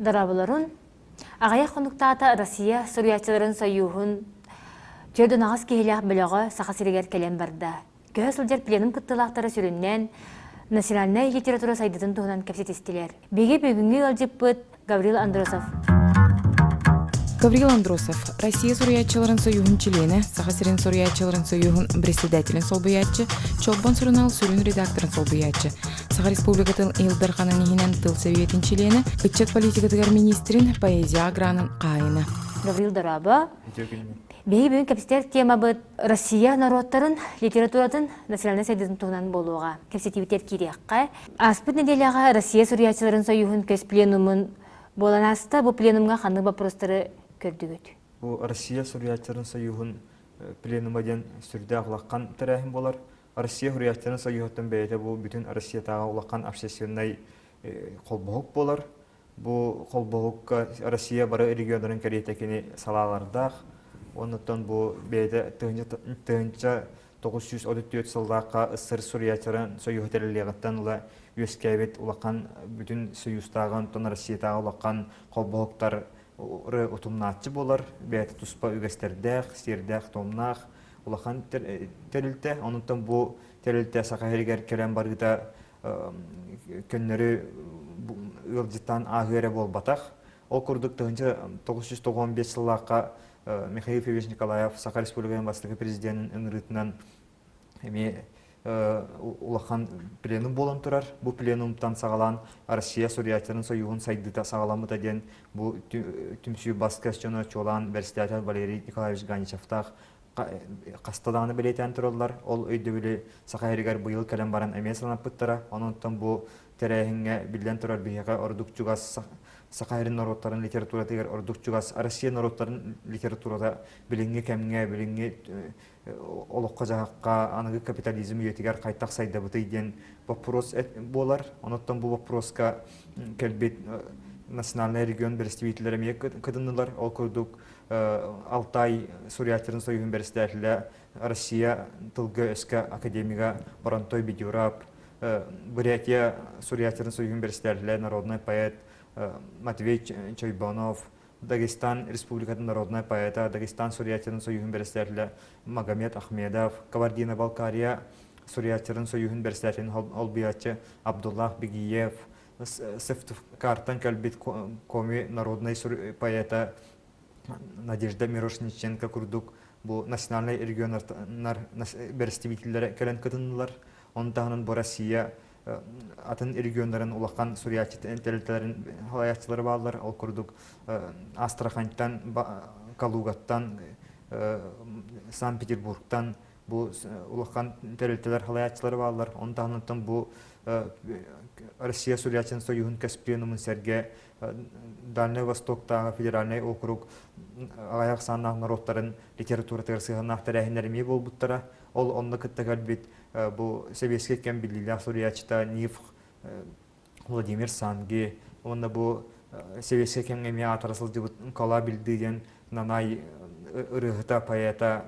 Дорооболорун! Аҕыйах хонуктаата Россия суруйааччыларын сойууһун 48 киһилээх бөлөҕө Саха сиригэр кэлэн барда. Көһө сылдьар пленум кыттыылаахтара сүрүннээн национальнай литература сайдыытын туһунан кэпсэтистилэр. Биһиги бүгүҥҥү ыалдьыппыт Гаврил Андросов. Гаврил Андросов, Россия суруйааччыларын союһун чилиэнэ, Саха сирин суруйааччыларын союһун председателин солбуйааччы, Чолбон сурунаал сүрүн редакторын солбуйааччы, Саха Республикатын Ил Дарханын иһинэн тыл сэбиэтин чилиэнэ, ыччат политикатыгар министрин, поэзия гранын хаайына. Гаврил Дорообо. Биһиги бүгүн кэпсэтэр темабыт Россия норуоттарын литературатын национальнай сайдыытын туһунан буолуоҕа. Кэпсэтиибитигэр киириэххэ. Ааспыт нэдиэлэҕэ Россия суруйааччыларын союһун көс пленумун буолан ааста. Бу пленумҥа ханнык боппуруостары көрдүгүт? Бу Россия суруйааччыларын союһун пленума диэн сүрдээх улахан тэрээһин буолар. Россия суруйааччыларын союһуттан бэйэтэ бу бүтүн Россиятааҕы улахан общественнай холбоһук буолар. Бу холбоһукка Россия бары регионнарын кэриэтэ кини салаалардаах. Оннуттан бу бэйэтэ 1934 сыллаахха СССР суруйааччыларын союһа тэриллиэҕиттэн ыла үөскээбит улахан бүтүн союзтааҕы, онтон Россиятааҕы улахан холбоһуктар утумнааччы буолар. Бэйэтэ туспа үгэстэрдээх, сиэрдээх-туомнаах улахан тэрилтэ. Онуттан бу тэрилтэ Саха сиригэр кэлэн барыыта көннөрү ыалдьыттаан ааһыы эрэ буолбатах. Ол курдук 1995 сыллаахха Михаил Ефимович Николаев Саха Республикатын бастакы президенин ыҥырыытынан эмиэ улахан пленум буолан турар. Бу пленумтан саҕалаан Россия суруйааччыларын союһун сайдыыта саҕаламмыта диэн бу түмсүү бас-көс дьоно чуолаан председатель Валерий Николаевич Ганичевтаах хаста даҕаны бэлиэтээн тураллар. Ол өйдөбүлү Саха сиригэр быйыл кэлэн баран эмиэ санаппыттара. Онон бу тэрээһиҥҥэ биллэн турар биһиэхэ ордук чугас Саха сирин норуоттарын литературатыгар ордук чугас Россия норуоттарын литературата билиҥҥи кэмҥэ, билиҥҥи олоххо-дьаһахха аныгы капитализм үйэтигэр хайдах сайдабытый диэн боппуруос буолар. Онуттан бу боппуруоска кэлбит национальный регион бэрэстэбиитэллэрэ эмиэ кытыннылар. Ол курдук Алтай суруйааччыларын союһун бэрэссэдээтэлэ Россия тылга-өскө академига Барантой Бедюрап, Бурятия суруйааччыларын союһун бэрэссэдээтэлэ народный поэт Матвей Чойбонов, Дагестан Республикатын народнай поэта, Дагестан суруйааччыларын союһун бэрэссэдээтэлэ Магомед Ахмедов, Кабардино-Балкария суруйааччыларын союһун бэрэссэдээтэлин холбуйааччы Абдуллах Бигиев, Сыктывкартан кэлбит коми народнай поэта Надежда Мирошниченко курдук бу национальнай регионнар бэрэстэбиитэллэрэ кэлэн кытыннылар. Ону таһынан бу Россия атын регионнарын улахан суруйааччы тэрилтэлэрин салайааччылара бааллар. Ол курдук Астраханьтан, Калугаттан, Санкт-Петербургтан бу улахан тэрилтэлэр салайааччылара бааллар. Ону таһынан бу Россия суруйааччыларын союһун көс пленумун сэргэ Дальнай Востоктааҕы федеральнай округ аҕыйах ахсааннаах норуоттарын литературатыгар сыһыаннаах тэрээһиннэр эмиэ буолбуттара. Ол онно кытта кэлбит бу сэбиэскэй кэм биллиилээх суруйааччыта Нивх Владимир Санги уонна бу сэбиэскэй кэмҥэ эмиэ аатыра сылдьыбыт Кала Бильды диэн Нанай ырыаһыта, поэта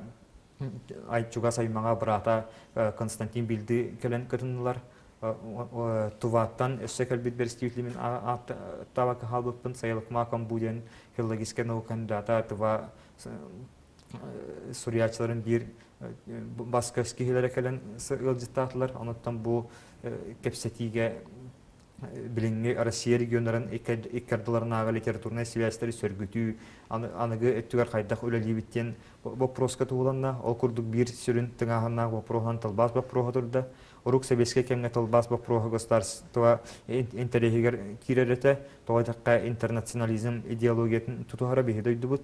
чугас аймаҕа быраата Константин Бильды кэлэн кытыннылар. Туваттан өссө кэлбит бэрэстэбиитэлимин ааттаабакка хаалбыппын Сайылыкма Камбу диэн филологическай наука кандидата Тыва суруйааччыларын биир бас-көс киһилэрэ кэлэн ыалдьыттаатылар. Онуттан бу кэпсэтиигэ билиҥҥи Россия регионнарын икки ардыларынааҕы литературнай сибээстэри сөргүтүү аныгы өттүгэр хайдах үлэлиибит диэн боппуруоска туһуланна. Ол курдук биир сүрүн тыҥааһыннаах боппуруоһунан тылбаас боппуруоһа турда. Урук сэбиэскэй кэмҥэ тылбаас боппуруоһа государство интэриэһигэр киирэр этэ. Тоҕо диэтэххэ интернационализм идеологиятын тутуһара биһи дойдубут.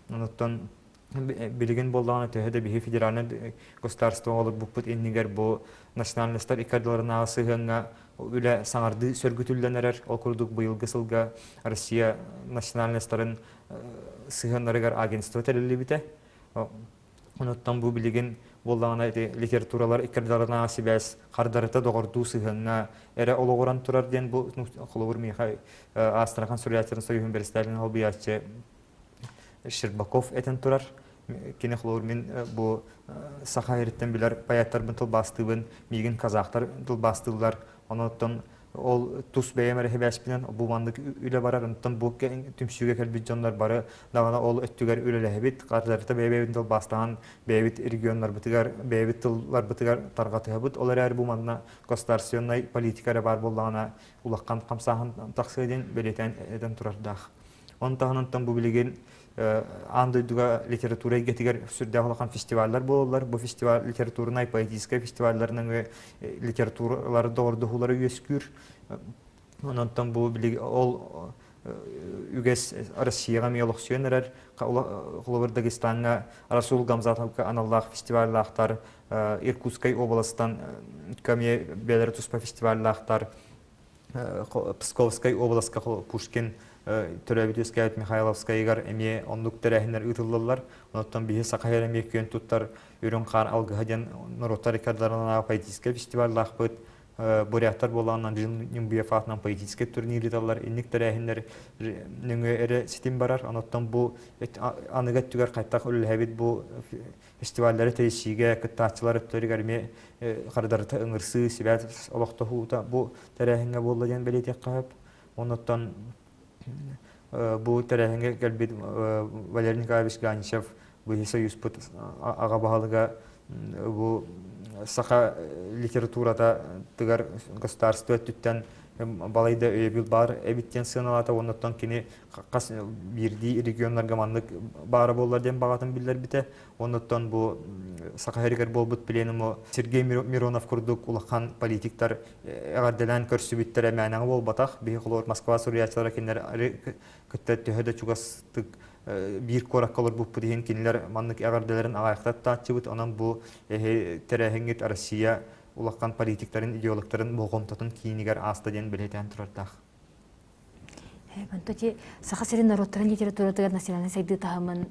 Онуттан билигин буоллаҕына төһө да биһи федеральнай государство олорбуппут иннигэр бу национальностар икки ардыларынааҕы сыһыаҥҥа үлэ саҥардыы сөргүтүллэн эрэр. Ол курдук быйылгы сылга Россия национальностарын сыһыаннарыгар агентство тэриллибитэ. Онуттан бу билигин буоллаҕына ити литературалар икки ардыларынааҕы сибээс хардарыта доҕордуу сыһыаҥҥа эрэ олоҕуран турар диэн бу холобур миэхэ Астрахан суруйааччыларын союһун бэрэссэдээтэлин солбуйааччы Щербаков этэн турар. Кини холобур мин бу саха сириттэн билэр поэттарбын тылбаастыыбын, миигин казахтар тылбаастыыллар. Онон. Ол тус бэйэм эрэ сибээспинэн бу маннык үлэ барар. Онтон бу түмсүүгэ кэлбит дьоннор бары даҕаны ол өттүгэр үлэлэһэбит. Хардарыта бэйэ-бэйэбитин тылбаастаан бэйэбит регионнарбытыгар, бэйэбит тылларбытыгар тарҕатыһабыт. Ол эрээри бу манна государственнай политика эрэ баар буоллаҕына улахан хамсааһын тахсыа диэн бэлиэтээн этэн турардаах. Он таһынан бу билигин аан дойдуга литература эйгэтигэр сүрдээх улахан фестиваллар буолаллар. Бу фестиваль литературнай, поэтическай фестивалларынан литературалары доҕордоһуулара үөскүүр. Онон бу билиг ол үгэс Россияҕа эмиэ олохсуйан эрэр. Холобур Дагестаҥҥа Расул Гамзатовка аналлаах фестиваллаахтар, Иркутскай уобаластан эмиэ бэйэлэрэ туспа фестиваллаахтар. Псковскай уобаласка Пушкин төрөөбүт-үөскээбит Михайловскайыгар эмиэ оннук тэрээһиннэр ыытыллаллар. Онтон биһи Саха сирэ эмиэ күөн туттар Үрүҥ хаар алгыһа диэн норуоттар иккардыларынан поэтическай фестиваллаахпыт. Буряттар буолааннан Ньумбуев аатынан поэтическай турнир ыыталлар. Инник тэрээһиннэр нөҥүө эрэ ситим барар. Онтон бу аныгы өттүгэр хайдах үлэлэһэбит бу фестиваллары тэрийсиигэ кыттааччылар өттүлэригэр эмиэ хардарыта ыҥырсыы, сибээс олохтоһуута бу тэрээһиҥҥэ буолла диэн бэлиэтиэххэ сөп. Оннуттан бу тэрээһиҥҥэ кэлбит Валерий Николаевич Ганичев бу союзпут аҕа баһылыга бу саха литературатыгар государство өттүттэн балайда өйөбүл баар эбит диэн сыаналаата уонна кини хас биирдии регионнарга маннык баара буоллар диэн баҕатын биллэрбитэ. Оннуттан бу Саха сиригэр буолбут пленуму Сергей Миронов курдук улахан политиктар эҕэрдэлээн көрсүбүттэрэ мээнэҕэ буолбатах. Биһи холобур Москва суруйааччылара кинилэр кытта төһө да чугастык биир куоракка олорбуппут иһин кинилэр маннык эҕэрдэлэрин аҕайахтаттааччыбыт. Онон бу тэрээһиҥҥит Россия улахан политиктарын, идеологтарын болҕомтотун киинигэр ааста диэн бэлиэтээн турардаах. Онто ити Саха сирин норуоттарын литературатыгар национальнай сайдыы таһымын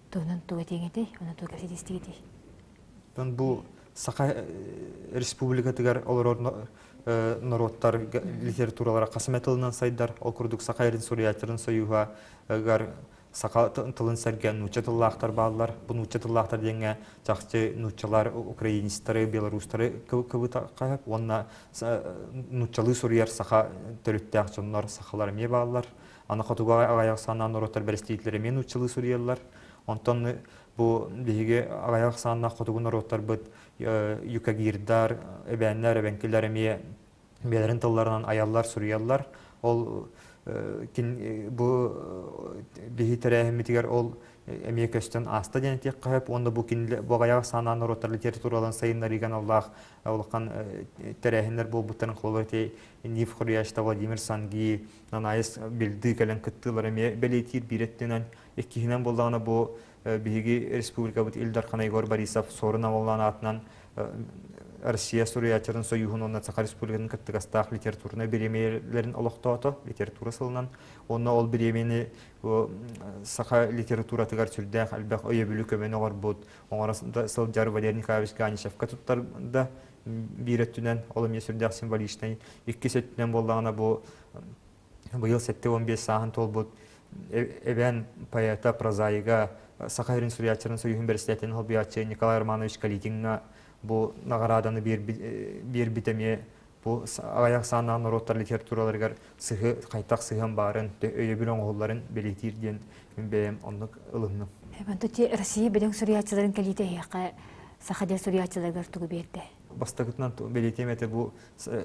туһунан тугу этиэҥ этэй? Онон тугу кэпсэтистигитий? Оттон бу Саха Республикатыгар олорор норуоттар литературалара хас эмэ тылынан сайдар. Ол курдук Саха сирин суруйааччыларын союһугар саха тылын сэргэ нуучча тыллаахтар бааллар. Бу нуучча тыллаахтар диэҥҥэ чахчы нууччалар украинецтары, белорустары кыбыта уонна нууччалыы суруйар саха төрүттээх дьоннор сахалар эмиэ бааллар. Аны хотугу аҕыйах сааннаах норуоттар бэрэстэбиитэллэрэ эмиэ нууччалыы суруйаллар. Онтон бу биһиги аҕыйах сааннаах хотугу норуоттарбыт юкагирдар, эбээннэр, эбэҥкилэр эмиэ бэйэлэрин тылларынан айаллар, суруйаллар. Ол бу биһи тэрээһиммитигэр ол эмиэ көстөн ааста диэн этиэххэ сөп. Уонна бу кинилэр бу аҕыйах сааннаах норуоттар литератураларын сайыннарыыга аналлаах улахан тэрээһиннэр буолбуттарын холобур ити Нив Хуруяшта Владимир Санги, Нанаис Бильды кэлэн кыттыылар эмиэ бэлиэтиир биир өттүнэн. Иккиһинэн буоллаҕына бу биһиги республикабыт Ил Дархана Егор Борисов Суорун Амаллаан аатынан Россия суруйааччыларын союһун уонна Саха Республикатын кыттыгастаах литературнай бириэмийэлэрин олохтоото литература сылынан. Уонна ол бириэмийэни саха литературатыгар сүрдээх элбэх өйөбүлү көмөнү оҥорбут, оҥоро сылдьар Валерий Николаевич Ганичевка туттарда биир өттүнэн, ол эмиэ сүрдээх символичнай. Иккис өттүнэн буоллаҕына бу быйыл 75 сааһын туолбут эбээн поэта, прозаига, Саха сирин суруйааччыларын союһун бэрэссэдээтэлин солбуйааччы Николай Романович Калитиҥҥа бу наҕарааданы биэрбит эмиэ бу аҕыйах сааннаах норуоттар литератураларыгар сыһы хайтах сыһыан баарын, өйөбүл оҥоһулларын бэлиэтиир диэн мин бэйэм оннук ылынным. Онто Россия бөдөҥ суруйааччыларын кэлиитэ эһиэхэ саха диэн суруйааччыларыгар тугу биэрдэ? Бастакытынан бэлиэтиэм этэ бу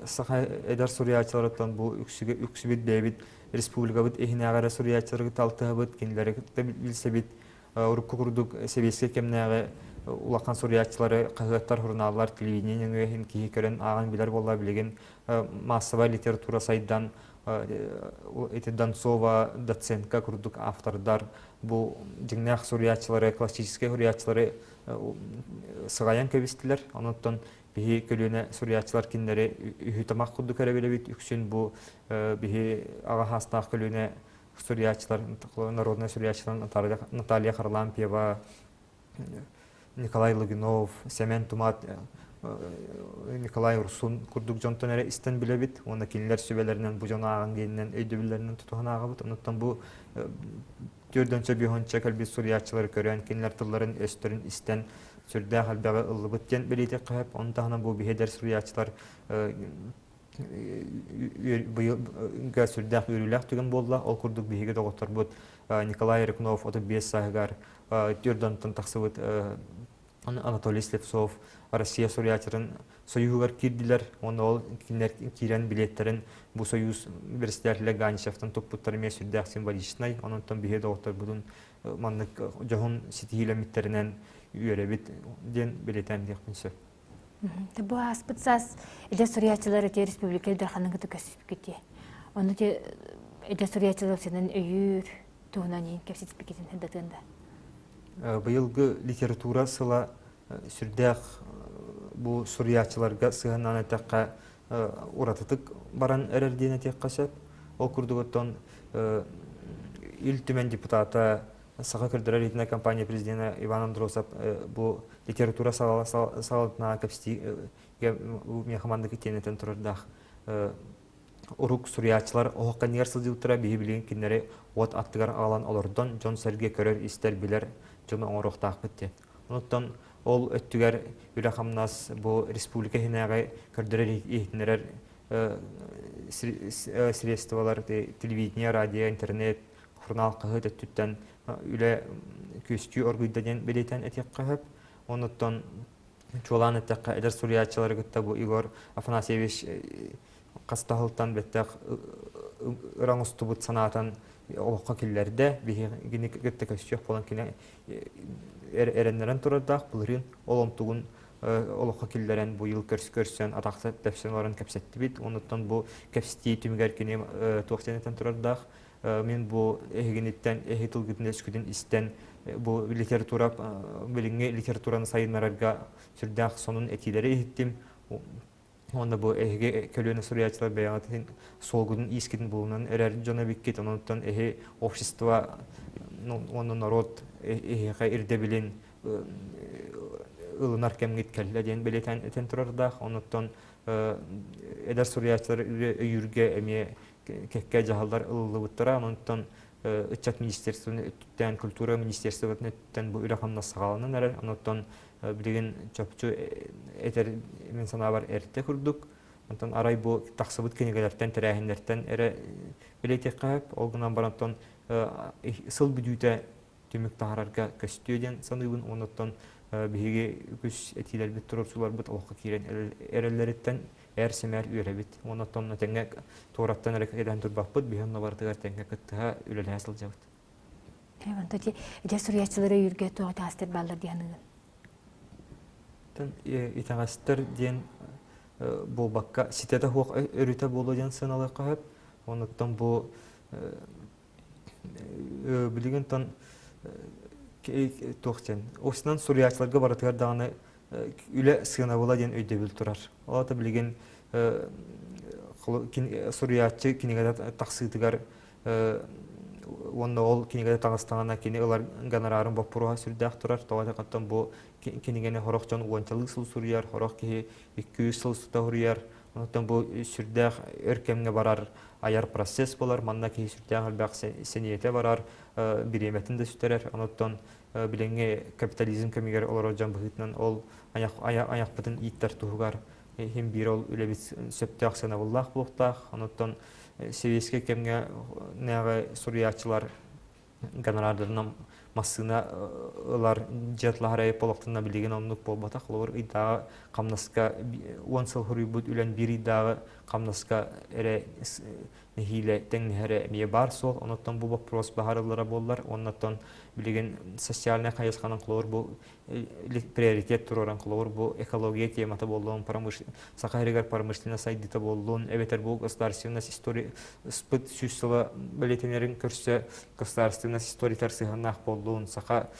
саха эдэр суруйааччыларыттан бу үксүгэ үксүбүт бэйэбит республикабыт иһинээҕи эрэ суруйааччылары кытта алтыһабыт, кинилэри кытта билсэбит. Урукку курдук сэбиэскэй кэмнээҕи улахан суруйааччылары хаһыаттар, сурунааллар, телевидение нөҥүө иһин киһи көрөн ааҕан билэр буолла. Билигин маассабай литература сайдан ити Донцова, Доценко курдук автордар бу дьиҥнээх суруйааччылары, классическай суруйааччылары сыҕайан кэбистилэр. Онон биһи көлүөнэ суруйааччылар кинилэри үһү-тамах курдук эрэ билэбит. Үксүн бу биһи аҕа саастаах көлүөнэ суруйааччылар, народнай суруйааччылар Наталья Харлампьева, Николай Лугинов, Сэмэн Тумат, Николай Урсун курдук дьонтон эрэ истэн билэбит уонна кинилэр сүбэлэринэн бу дьон ааҕан диэнинэн өйдөбүллэринэн тутуһан ааҕабыт. Онуттан бу төрдөнчө биһонча кэлбит суруйааччылары көрөн, кинилэр тылларын, өстөрүн истэн сүрдээх элбэҕи ыллыбыт диэн бэлиэтиэххэ сөп. Ону таһынан бу биһи эдэр суруйааччылар. Быйылга сүрдээх үөрүүлээх түгэн буолла. Ол курдук биһиги доҕотторбут Николай Рыкунов 35 сааһыгар Тюрдантан тахсыбыт Анатолий Слепцов Россия суруйааччыларын союһугар киирдилэр. Уонна ол кинилэр киирэн билиэттэрин бу союз председателэ Ганичевтан туппуттар эмиэ сүрдээх символичнай. Онон биһиги доҕотторбутун маннык дьоһун ситиһиилэммиттэринэн үөрэбит диэн бэлиэтээн диэхпин сөп. Бу ааспыт саас эдэр суруйааччылар ити республика Ил Дарханын кытта көрсүспүккүт Ону ити эдэр суруйааччылар сенен өйүүр туһунан иин кэпсэтиппиккитин сырдатыан да. Быйылгы литература сыла сүрдээх бу суруйааччыларга сыһыаннаан эттэххэ уратытык баран эрэр диэн этиэххэ сөп. Ол курдук оттон Ил Түмэн депутата Саха көрдөрөр иһитиннэр компания президенэ Иван Андросов бу литература салалтына кэпсэтиигэ миэхэ маннык итиэнэтэн турардаах урук суруйааччылар оһох кэннигэр сылдьыбыттара биһи билигин кинилэри уот аттыгар аҕалан олордон дьон-сэргэ көрөр, истэр, билэр дьону оҥоруохтаахпыт диэн. Онуттан ол өттүгэр үлэ-хамнас бу республика иһинээҕи көрдөрөр иһитиннэрэр средстволар телевидение, радио, интернет, сурунаал хаһыат өттүттэн үлэ күөстүү оргуйда диэн бэлиэтээн этиэххэ сөп. Онуттан чуолаан эттэххэ, эдэр суруйааччылары кытта бу Егор Афанасьевич хас да сылтан бэттэх ыраҥ устубут санаатын олоххо киллэрдэ. Биһигини кытта көстүөх буолан кини эрэннэрэн турардаах былырыын ол онтугун олоххо киллэрэн бу йыл көрсөн атахса тэпсэн олорон кэпсэттибит. Онуттан бу кэпсэтии түмүгэр кини туох диэн этэн турардаах мин бу эһигиниттэн эһи тылгытын өскүтүн истэн бу литература билиҥҥи литератураны сайыннарарга сүрдээх сонун этиилэри иһиттим уонна бу эһиги көлүөнэ суруйааччылар бэйэҕитин суолгутун иискитин булунан эрэр дьон эбиккит онон эһи общество уонна норуот эһиэхэ ирдэбилин ылынар кэмҥит кэллэ диэн бэлиэтээн этэн турардаах онуттан эдэр суруйааччылар өйүүргэ эмиэ кэккэ дьаһаллар ылыллыбыттара. Онтон ыччат министерствотын өттүттэн, культура министерствотын өттүттэн бу үлэ-хамнас саҕаланан эрэр. Онтон билигин чопчу этэр мин санаабар эрдэ курдук. Онтон арай бу тахсыбыт кинигэлэртэн, тэрээһиннэртэн эрэ билиэтиэххэ сөп. Ол гынан баран сыл бүтүүтэ түмүк таһаарарга көстүө диэн саныыбын. Онуттан биһиги үгүс этиилэрбит, туруорсууларбыт олоххо киирэн эрэллэриттэн ээр-сэмээр үөрэбит. Онуттан тэҥҥэ туораттан эрэ кэлэн турбаппыт, биһи онно барытыгар тэҥҥэ кыттыһа, үлэлэһэ сылдьабыт. Онто ити эдэр суруйааччылары өйүүргэ туох итэҕэстэр бааллар дии саныыгын? Итэҕэстэр диэн буолбакка ситэтэ суох өрүтэ буолуо диэн сыаналыахха сөп. Онуттан бу билигин тон туох диэн осынан суруйааччыларга барытыгар даҕаны үлэ сыанабыла диэн өйдөбүл турар. Ол аата билигин суруйааччы кинигэтэ тахсыытыгар уонна ол кинигэтэ таҕыстаҕына кини ылар гонорарын боппуруоһа сүрдээх турар. Тоҕо диэтэххэ бу кинигэни сорох дьон уончалыы сыл суруйар, сорох киһи 200 сыл устата суруйар. Онтон бу сүрдээх өр кэмҥэ барар айар процесс буолар. Манна киһи сүрдээх элбэх сэниэтэ барар, бириэмэтин да сүтэрэр. Онуттан билиҥҥи капитализм кэмигэр олорор дьон быһыытынан ол айахпытын ииттэр туһугар иһин биир ол үлэбит сөптөөх сыанабыллаах буолуохтаах. Онуттан сэбиэскэй кэмҥэ нээҕи суруйааччылар гонорардарынан массыына ылар дьиэ полохтуна билигин оннук буолбатах. Холобур, ыйдааҕы хамнаска 10 сыл хоруйбут үлэн биир ыйдааҕы хамнаска эрэ нэһиилэ тэҥнэһэрэ эмиэ баар суол. Онуттан бу боппуруос баһарыллара буоллар. Оннуттан билигин социальнай хайысханан холобур бу приоритет туруоран холобур бу экология темата буоллун, Саха сиригэр промышленность сайдыыта буоллун, эбэтэр бу государственность история ыспыт сүүс сыла бэлиэтэнэрин көрсө государственность историятыгар сыһыаннаах буоллун, саха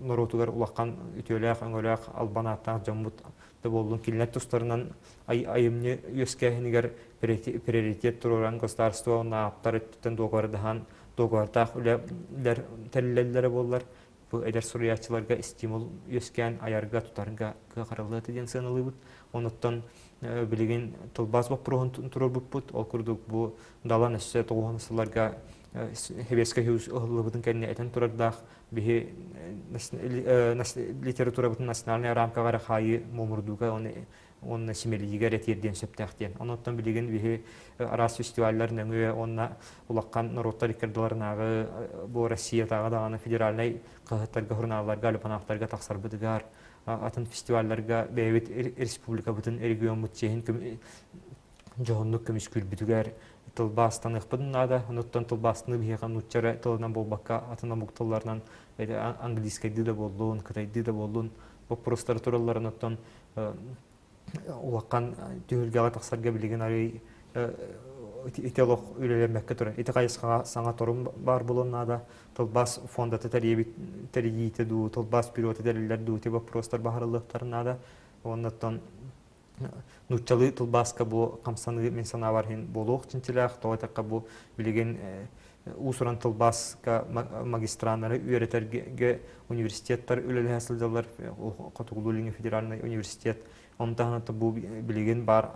норуотугар улахан үтүөлээх, өҥөлөөх, албан ааттаах дьоммут да буоллун, кинилэр тустарынан айымньы үөскээһинигэр приоритет туруоран государство уонна ааптар өттүттэн дуогабардаһан дуогабардаах үлэлэр тэриллэллэрэ буоллар бу эдэр суруйааччыларга стимул үөскээн айарга, тутарга кыах арыллыата диэн сыаналыыбыт. Онуттан билигин тылбаас боппуруоһун туруорбуппут. Ол курдук бу Далан өссө тоҕуһун сылларга Сэбиэскэй Союз ыһыллыбытын кэннэ этэн турардаах биһи литературабытын национальнай рамкаҕа эрэ хаайыы муомурдууга оны. уонна симэлийиигэ эрэ тиэрдиэн сөптөөх диэн. Онон билигин биһи араас фестиваллар нөҥүө уонна улахан норуоттар иккардыларынааҕы бу Россиятааҕы даҕаны федеральнай хаһыаттарга, журналларга, альманахтарга тахсарбытыгар атын фестивалларга бэйэбит республикабытын, региоммут чиэһин дьоһуннук көмүскүүрбүтүгэр тылбаастаныахпытын наада. Онуттан тылбаастаныы биһиэхэ нуучча эрэ тылынан буолбакка, атын омук тылларынан английскайдыы да буоллун, кытайдыы да буоллун боппуруостары туралларын оттон улахан түһүлгэҕэ тахсарга билигин арый ити олох үлэлэммэккэ турар. Ити хайысхаҕа саҥа торум баар буолуон наада. Тылбаас фондата тэрийэбит тэрийиитэ дуу, тылбаас бюрота тэриллэр дуу, ити боппуруостар баһарыллыахтарын наада. Оннуттан нууччалыы тылбааска бу хамсаныы мин санаабар иһин буолуох чинчилээх. Тоҕо эттэххэ бу билигин уус-уран тылбааска магистраннары үөрэтэргэ университеттар үлэлэһэ сылдьаллар. Хотугулуу-Илиҥҥи федеральнай университет. Ону таһынан бу билигин баар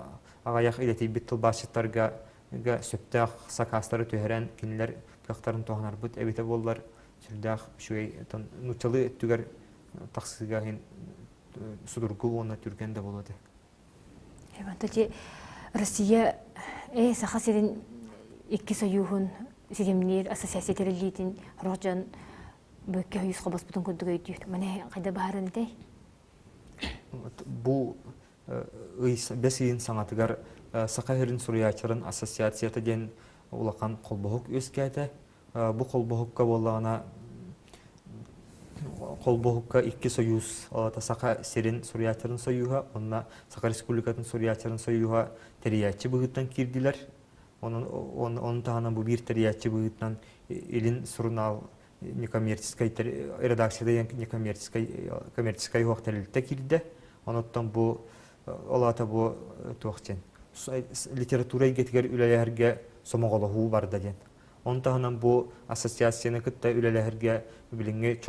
аҕыйах идэтийбит тылбаасчыттарга сөптөөх сакаастары түһэрэн кинилэр кыахтарын туһанарбыт эбитэ буоллар сүрдээх үчүгэй нууччалыы өттүгэр тахсыыга иһин судургу уонна түргэн да буолуо этэ. Ити Россия э Саха сирин икки сойууһун ситимниир ассоциация тэриллиитин сорох дьон бу икки сойуус хобоспутун курдук өйдүүр. Маны хайда баһарын этэй? Бу ый бэс ыйын саҥатыгар Саха сирин суруйааччыларын ассоциацията диэн улахан холбоһук үөскээтэ. Бу холбоһукка буоллаҕына холбоһукка икки союз Саха сирин суруйааччыларын союһа уонна Саха Республикатын суруйааччыларын союһа тэрийээччи быһыытынан киирдилэр. Онон ону таһынан бу биир тэрийээччи быһыытынан Илин сурунаал некоммерческой редакцията некоммерческой коммерческай уһуох тэрилтэ киирдэ. Онуттан бу ол аата бу туох диэн литература эйгэтигэр үлэлэһэргэ сомоҕолоһуу барда диэн. Ону таһынан бу ассоциацияны кытта үлэлэһэргэ билиҥҥи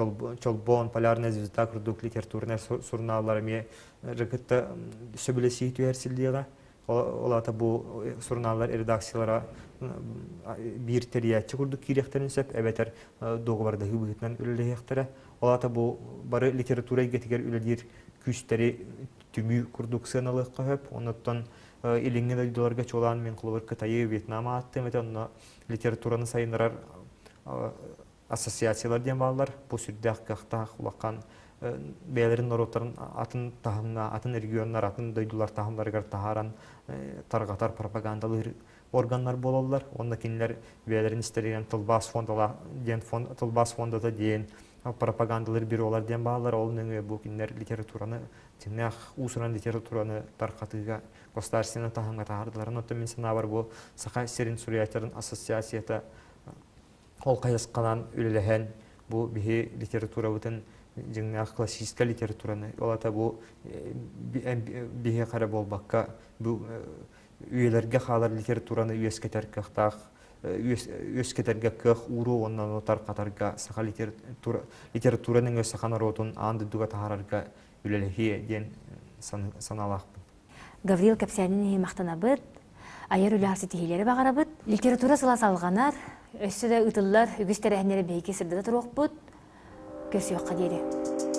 Чолбон, Полярная звезда курдук литературнай сурунааллар эмиэ кытта сөбүлэсии түһэрсиллиэҕэ. Ол аата бу сурунааллар редакциялара биир тэрийээччи курдук киириэхтэрин сөп эбэтэр дуогабардаһыы быһыытынан үлэлэһиэхтэрэ. Ол аата бу бары литература эйгэтигэр үлэлиир күүстэри түмүү курдук сыаналыахха сөп. Оннуттан илиҥҥи дойдуларга чуолаан мин холобур Кытайы, Вьетнам ааттыам этэ, онно литератураны сайыннарар ассоциациялар диэн бааллар. Бу сүрдээх кыахтаах улахан бэйэлэрин норуоттарын атын таһымҥа, атын регионнар, атын дойдулар таһымнарыгар таһааран тарҕатар, пропагандалыыр органнар буолаллар. Уонна кинилэр бэйэлэрин истэригэр тылбаас фондала диэн фонд, тылбаас фондата диэн пропагандалыыр бюролар диэн бааллар. Ол нөҥүө бу кинилэр литератураны дьиҥнээх уус-уран литератураны тарҕатыыга государственнай таһымҥа таһаардыларын. Оттон мин санаабар бу Саха сирин суруйааччыларын ассоциацията ол хайысханан үлэлэһэн бу биһи литературабытын дьиҥнээх классическай литератураны ол ата бу биһиэхэ эрэ буолбакка бу үйэлэргэ хаалар литератураны үөскэтэр кыахтаах үөскэтэргэ кыах ууруу уонна ону тарҕатарга саха литература литература нөҥүө саха норуотун аан дойдуга таһаарарга үлэлэһиэ диэн санаалаахпын. Гаврил кэпсээнин иһин махтанабыт, айар үлэҕэ ситиһиилэри баҕарабыт. Литература сыла салҕанар, өссө да ыытыллар үгүс тэрээһиннэри биһиги сырдата туруохпут. Көрсүөххэ диэри.